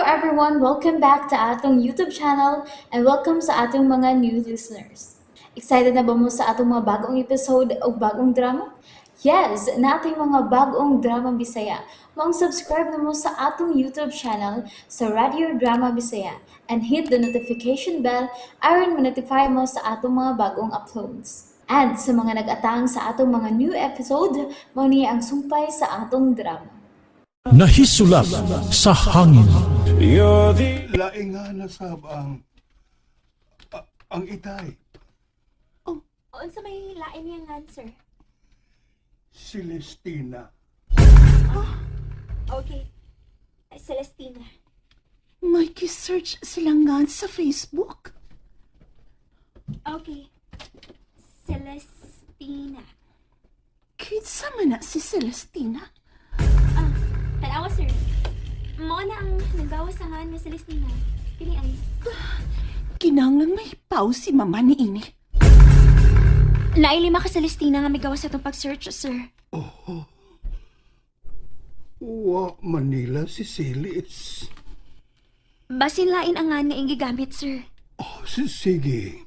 Everyone! Welcome back to atong YouTube channel and welcome sa atong mga new listeners. Excited na ba mo sa atong mga bagong episode o bagong drama? Yes! Naa tay mga bagong drama Bisaya. Maong subscribe na mo sa atong YouTube channel sa Radio Drama Bisaya and hit the notification bell aron ma-notify mo sa atong mga bagong uploads. And sa mga nag-atang sa atong mga new episode, mao ni ang sumpay sa atong drama. Nahisulap sa hangin. You're the Laing nga nasab ang itay. Oh, unsa may lain niya nga, sir? Celestina. Okay. Celestina. May search sila nga sa Facebook. Okay. Celestina. Kinsa man na si Celestina? Ah, tanawa, sir. Mao na ang nagawas sa ngan nga Celestina. Kini ay. Kinahanglang may pause si mama ni ini. Naay lima ka Celestina nga migawas sa atong pag-search, sir. Wa Manila si Celis. Basin lain ang ngan nga iyang gigamit, sir. Oh, sige.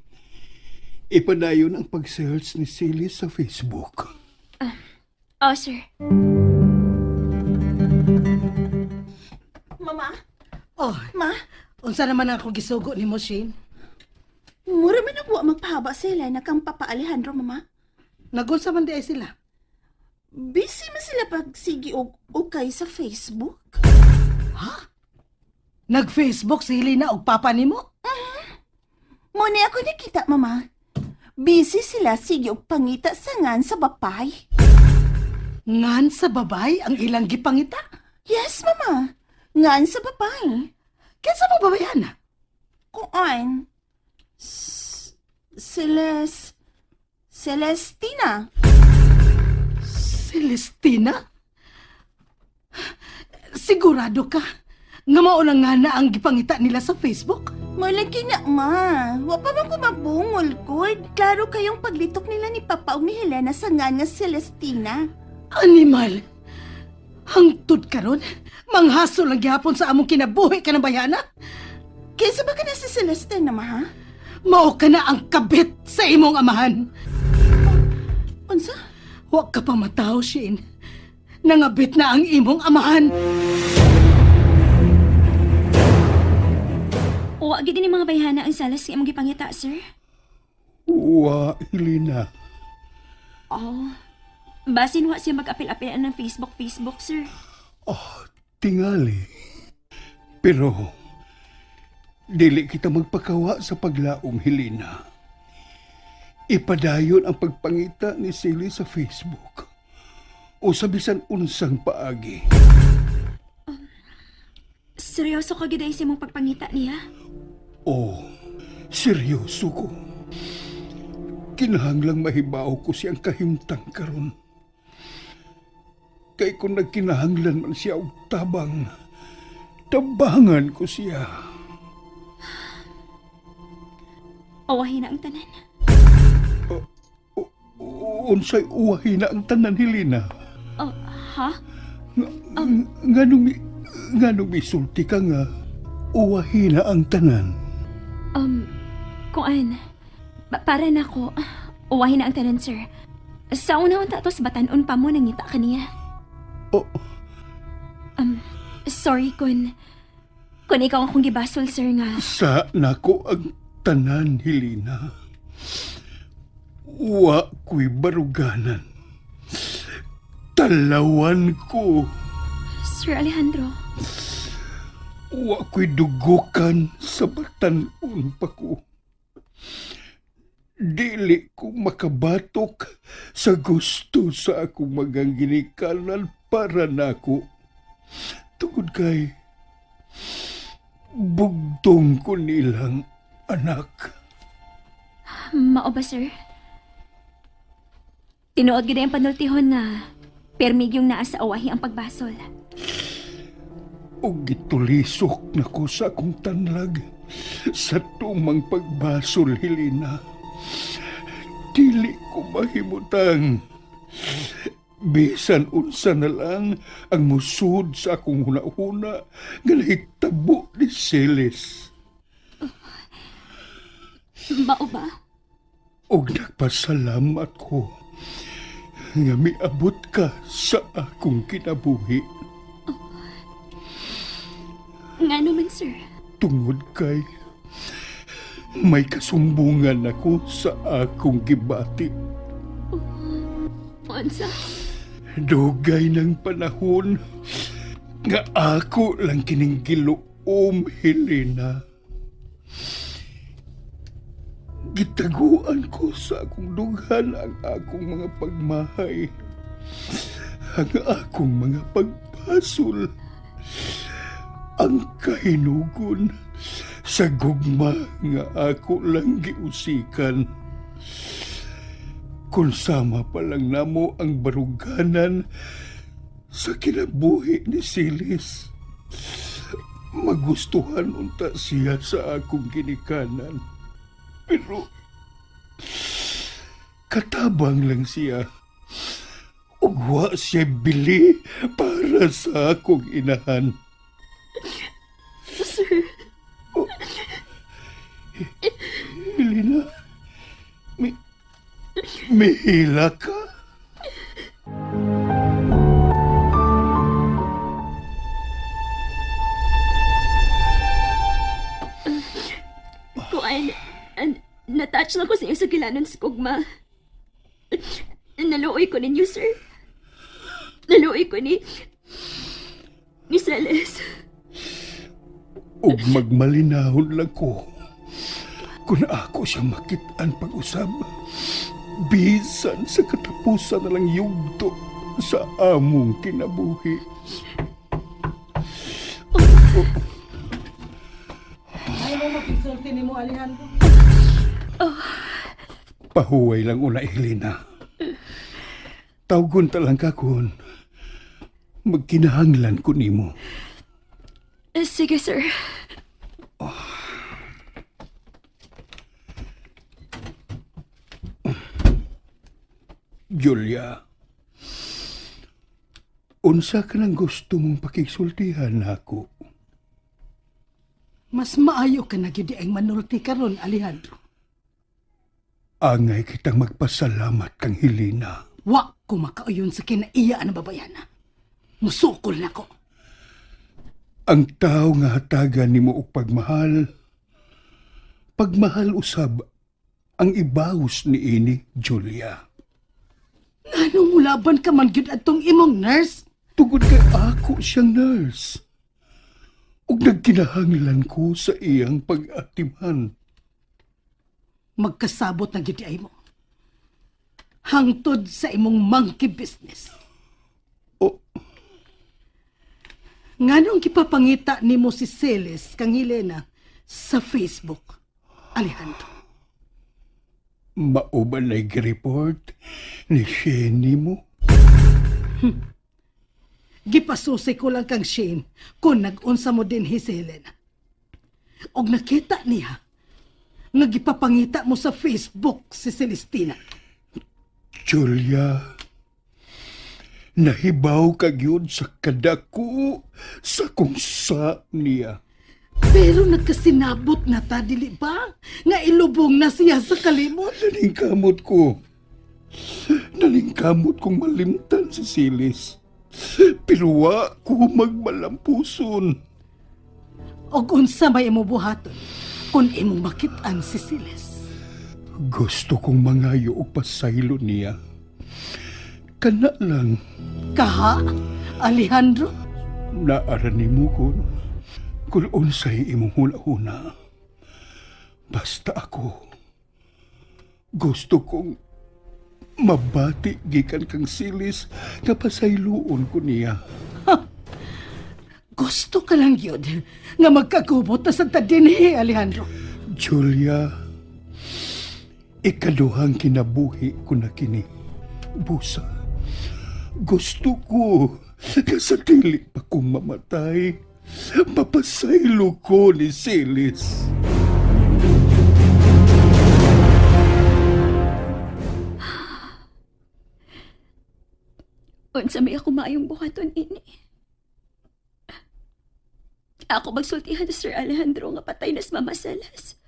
Ipadayon ang pag-search ni Celis sa Facebook. Oh, sir. Mama? Oh, Ma? unsa naman ako gisugo nimo, Shane? Mura man ang wa magpahaba si Helena kang Papa Alejandro, mama. Nagunsa man di ay sila. Busy man sila pagsigi og ukay sa Facebook. Nag-Facebook si Helena og papa nimo? Mo ni ako nakita, mama. Busy sila sige og pangita sa ngan sa bapay. Ngan sa babay ang ilang gipangita. Yes, mama. Ngan sa bapay. Kinsa mo babayan? Kuan. Celes... Celestina. Celestina? Sigurado ka nga mao na nga na ang gipangita nila sa Facebook? Malaki na, ma. Wa pa man ko mabungol, kud. Klaro kayong paglitok nila ni Papa ug ni Helena sa nga nga Celestina. Animal! Hangtod karon, manghaso lang gihapon sa among kinabuhi ka ng bayana. Kaysa ba ka na si Celestina, ma, ha? Mao ka na ang kabit sa imong amahan. Unsa? Wa ka pa mataw, Shane. Nangabit na ang imong amahan. Wa gid ni mga bayhana ang salas nga imong gipangita, sir. Wa, Helena. Oh. Basin wa siya mag-apil-apil ng Facebook, Facebook, sir. Oh, tingali. Pero, dili kita magpakawa sa paglaom, Helena. Ipadayon ang pagpangita ni Celis sa Facebook o sa bisan unsang paagi. Seryoso ka gid ay sa imong pagpangita niya? Oh, seryoso ko. Kinahanglang mahibaw ko siyang kahimtang karon. Kay kung nagkinahanglan man siya og tabang, tabangan ko siya. Awahin na ang tanan. Unsay uwahi na ang tanan, Helena? Oh, ha? Nganong misulti ka nga, uwahi na ang tanan? Kuan, para nako, uwahin na ang tanan, sir. Sa una unta to sa batan-on pa mo nangita kaniya. Oh, Sorry kun ikaw akong gibasol, sir, nga. Sa nako ang tanan, Helena. Wa ko'y baruganan. Talawan ko. Sir Alejandro, Wa ko'y dugukan sa batan-on pa ko. Dili ko makabatok sa gusto sa akong mga ginikanan para nako. Tungod kay bugtong ko nilang anak. Mao ba, sir? Tinuod gid ang panultihon nga permig yung naa sa awahi ang pagbasol. O gitulisok na ko sa akong tanlag sa tumang pagbasol, Helena. Dili ko mahimutang. Bisan unsa na lang ang musud sa akong hunahuna nga nahitabo ni Celis. Mao ba? Og nagpasalamat ko nga miabot ka sa akong kinabuhi. Nga naman, sir. Tungod kay may kasumbungan ako sa akong gibati. Unsa? Dugay ng panahon nga ako lang kining giluom, Helena. Gitaguan ko sa akong dughan ang akong mga pagmahay, ang akong mga pagpasol, ang kahinugon sa gugma nga ako lang giusikan. Kung sama pa lang namo ang baruganan sa kinabuhi ni Silis, magustuhan unta siya sa akong ginikanan. Pero katabang lang siya. Ug wa siya bili para sa akong inahan. Sir, Helena, mihila ka? Kuan, natouch lang ko sa inyo sa gilanon sa kugma. Naluoy ko ninyo, sir. Naluoy ko ni Celes. Ug magmalinahon lang ko kung ako siya makitaan pag-usab, bisan sa katapusan na lang yugto sa among kinabuhi. Ay mo makigsulti nimo, Alejandro. Pahuway lang una, Helena. Tawgon ta lang ka kun magkinahanglan ko nimo. Sige, sir. Julia, unsa ka nang gusto mong pakigsultihan nako? Mas maayo ka na gyud ang manulti karon, Alejandro. Angay kitang magpasalamat kang Helena. Wa ko makauyon sa kinaiya ang babayana. Musukol na ko. Ang tao nga hatagan nimo og pagmahal, pagmahal usab ang ibawos niini, Julia. Nganong mulaban ka man gyud atong imong nurse? Tugod kay ako siyang nurse. Ug nagkinahanglan ko sa iyang pag-atiman. Magkasabot na gyud ay mo. Hangtod sa imong monkey business. O, Nganong gipapangita nimo si Celes kang Helena sa Facebook, Alejandro? Mao ba na'y report ni Shane mo? Gipasusi ko lang kang Shane kung nag-unsa mo din si Helena. Og nakita niya nga gipapangita mo sa Facebook si Celestina. Julia, nahibaw ka gyud sa kadako sa kung sa niya. Pero nagkasinabot na ta, dili ba? Nga ilubong na siya sa kalimot. Naningkamot ko. Naningkamot kong malimtan si Silis. Pero wa ko magmalampuson. Og unsa may imo buhaton kung imong makit-an si Siles. Gusto kong mangayo og pasaylo niya. Kana lang. Kaha, Alejandro? Naara nimo kun unsay imong huna-huna. Basta ako gusto kong mabati gikan kang Silis nga pasayloon ko niya. Gusto ka lang yun nga magkagubot na sa dinhi, Alejandro. Julia, ikaduhang kinabuhi ko na kini. Busa, gusto ko nga sa dili pa kong mamatay, mapasaylo ko ni Silis. Unsa may ako maayong buhaton ini? Ako magsultihan ni Sir Alejandro nga patay na si Mama Salas.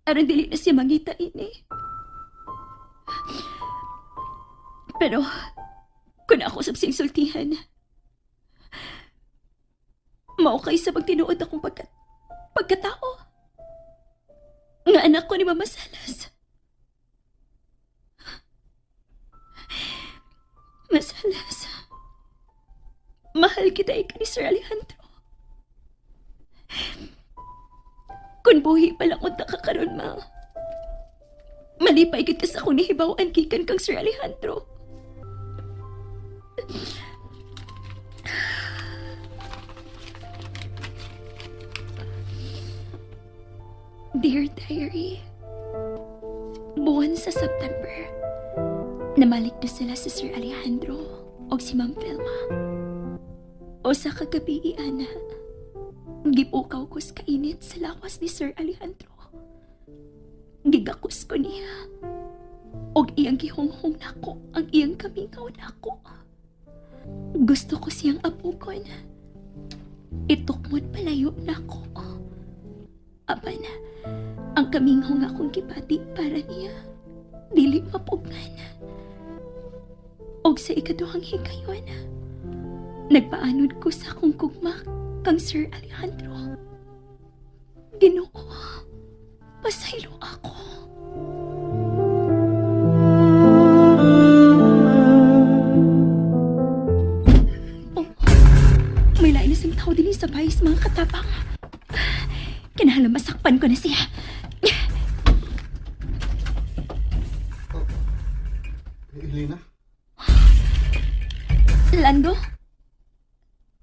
Aron dili na siya mangita ini. Pero, kung ako sab siyang sultihan, mao kay sa pagtinuod akong pagkatao. Nga anak ko ni Mama Salas. Masalas. Mahal kita ikaw ni Sir Alejandro. Kung buhi pa lang unta ka karon, ma. Malipay gid ka sa akong nahibaw-an gikan kang Sir Alejandro. Dear Diary, buwan sa September, namalik na sila si Sir Alejandro o si Ma'am Vilma. O sa kagabi, ana, gipukaw ko sa kainit sa lawas ni Sir Alejandro. Gigakos ko niya. Og iyang gihonghong nako ang iyang kamingaw nako. Gusto ko siyang apugon. Itukmod palayo nako. Apan, ang kamingaw nga akong gibati para niya, dili mapugnan. Og sa ikaduhang higayon, nagpaanod ko sa akong gugma kang Sir Alejandro. Ginoo, pasaylo ako. Oh, may lain na siyang tao din sa bayis, mga katapang. Kinahanglan masakpan ko na siya. Helena? Lando?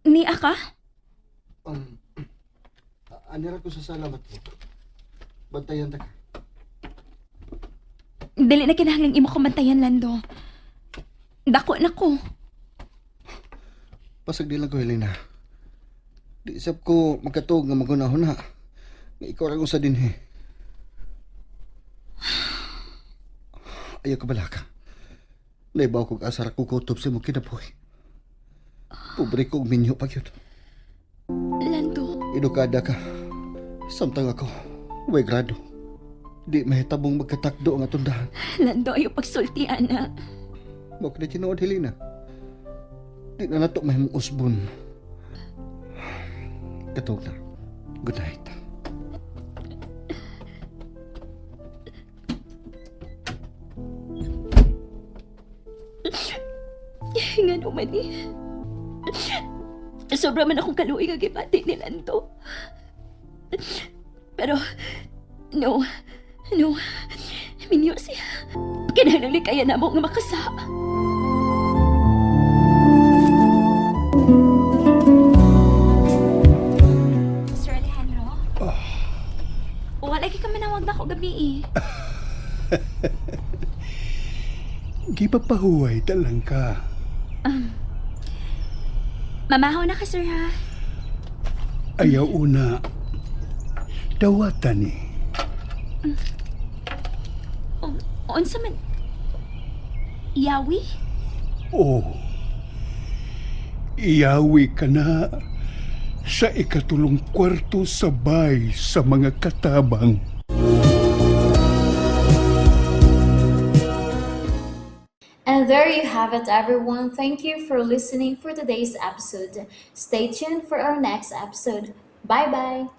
Niya ka? Anira ko sa salamat mo. Bantayan ta ka. Dili na kinahanglang imo ko bantayan, Lando. Dako na ko. Pasag di lang ko, Helena. Di sab ko magkatuog nga magunahon na. Nga ikaw ra sa dinhi. Ayaw ka balaka. Naibaw kog asar ko kutob sa imong kinabuhi. Pobre ko og minyo pa gyud. Lando, Edukada ka. Samtang ako, way grado. Di mahitabong magkatakdo ang atong dahan. Lando, ayaw pagsulti, ana. Mao kini tinuod, Helena. Di na nato mahimong usbon. Katog na. Good night. Nga naman eh. Sobra man akong kaluoy nga gibati ni Lando. Pero, no, no, minyo siya. Kinahanglan kaya namo nga makasa. Sir Alejandro? Wala kay ka manawag na ako gabi eh. Gipapahuway talang ka. Mamahaw na ka, sir, ha? Ayaw una. Dawatan ni. O, unsa man... Yawi? Oh. Iyawi ka na sa ikatulong kwarto sabay sa mga katabang. And there you have it, everyone. Thank you for listening for today's episode. Stay tuned for our next episode. Bye bye.